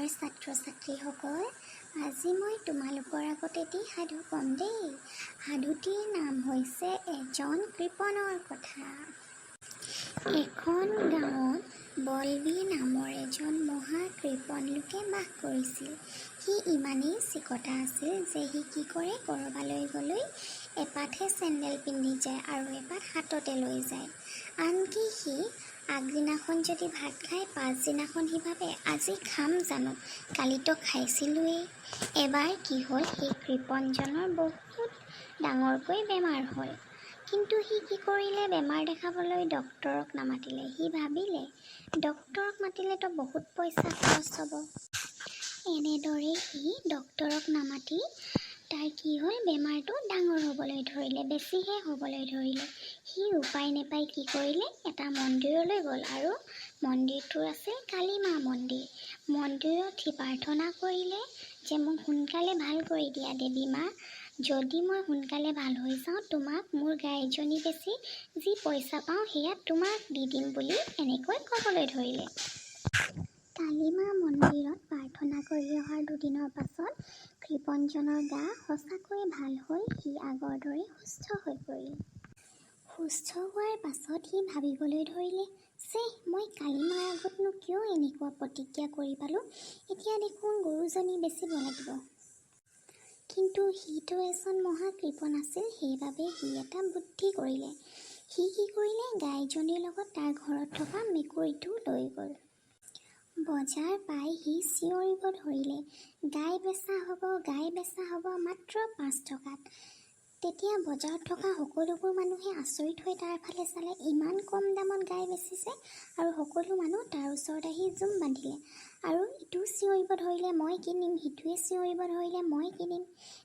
মৰমৰ ছাত্ৰ ছাত্ৰীসকল, আজি মই তোমালোকৰ আগত এটি সাধু ক'ম দেই। সাধুটিৰ নাম হৈছে এজন কৃপণৰ কথা। এখন গাঁৱত বলবীৰ নামৰ এজন মহা কৃপণ লোকে বাস কৰিছিল। সি ইমানেই চিকটা আছিল যে সি কি কৰে, ক'ৰবালৈ গ'লেই এপাতহে চেণ্ডেল পিন্ধি যায় আৰু এপাত হাততে লৈ যায়। আনকি সি আগদিনাখন যদি ভাত খায়, পাছদিনাখন সি ভাবে, আজি খাম জানো, কালিতো খাইছিলোঁৱেই। এবাৰ কি হ'ল, সেই কৃপণজনৰ বহুত ডাঙৰকৈ বেমাৰ হ'ল। কিন্তু সি কি কৰিলে? বেমাৰ দেখাবলৈ ডক্তৰক নামাতিলে। সি ভাবিলে, ডক্তৰক মাতিলেতো বহুত পইচা খৰচ হ'ব। এনেদৰে সি ডক্তৰক নামাতি তাৰ কি হ'ল, বেমাৰটো ডাঙৰ হ'বলৈ ধৰিলে, বেছিহে হ'বলৈ ধৰিলে। সি উপায় নাপাই কি কৰিলে, এটা মন্দিৰলৈ গ'ল আৰু মন্দিৰটো আছিল কালীমা মন্দিৰ। মন্দিৰত সি প্ৰাৰ্থনা কৰিলে যে মোক সোনকালে ভাল কৰি দিয়া দেৱী মা। যদি মই সোনকালে ভাল হৈ যাওঁ, তোমাক মোৰ গাইজনী বেচি যি পইচা পাওঁ সেয়া তোমাক দি দিম বুলি এনেকৈ ক'বলৈ ধৰিলে। কালীমা মন্দিৰত প্ৰাৰ্থনা কৰি অহাৰ দুদিনৰ পাছত কৃপণজনৰ গা সঁচাকৈয়ে ভাল হ'ল। সি আগৰ দৰে সুস্থ হৈ পৰিল। সুস্থ হোৱাৰ পাছত সি ভাবিবলৈ ধৰিলে, চেহ, মই কালীমাৰ আগতনো কিয় এনেকুৱা প্ৰতিজ্ঞা কৰি পালোঁ? এতিয়া দেখোন গৰুজনী বেচিব লাগিব। কিন্তু সিটো এজন মহা কৃপণ আছিল, সেইবাবে সি এটা বুদ্ধি কৰিলে। সি কি কৰিলে, গাইজনীৰ লগত তাৰ ঘৰত থকা মেকুৰীটো লৈ গ'ল। বজাৰ পাই সি চিঞৰিব ধৰিলে, গাই বেচা হ'ব, গাই বেচা হ'ব, মাত্ৰ 5 টকাত। তেতিয়া বজাৰত থকা সকলোবোৰ মানুহে আচৰিত হৈ তাৰ ফালে চালে, ইমান কম দামত গাই বেচিছে। আৰু সকলো মানুহ তাৰ ওচৰত আহি জুম বান্ধিলে আৰু ইটো চিঞৰিব ধৰিলে, মই কিনিম। সিটোৱে চিঞৰিব ধৰিলে, মই কিনিম।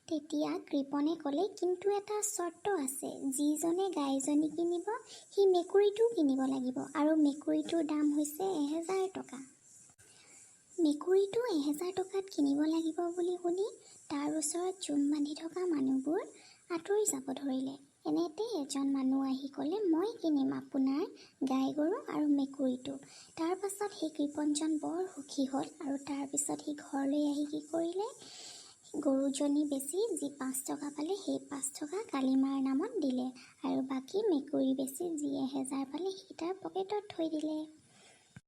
তেতিয়া কৃপণে ক'লে, কিন্তু এটা চৰ্ত আছে। যিজনে গাইজনী কিনিব, সি মেকুৰীটোও কিনিব লাগিব আৰু মেকুৰীটোৰ দাম হৈছে 1000 টকা। মেকুৰীটো 1000 টকাত কিনিব লাগিব বুলি শুনি তাৰ ওচৰত জুম বান্ধি থকা মানুহবোৰ আঁতৰি যাব ধৰিলে। এনেতে এজন মানুহ আহি ক'লে, মই কিনিম আপোনাৰ গাই গৰু আৰু মেকুৰীটো। তাৰ পাছত সেই কৃপণজন বৰ সুখী হ'ল আৰু তাৰপিছত সি ঘৰলৈ আহি কি কৰিলে, গৰুজনী বেচি যি 5 টকা পালে, সেই 5 টকা কালীমাৰ নামত দিলে আৰু বাকী মেকুৰী বেচি যি 1000 পালে, সি তাৰ পকেটত থৈ দিলে।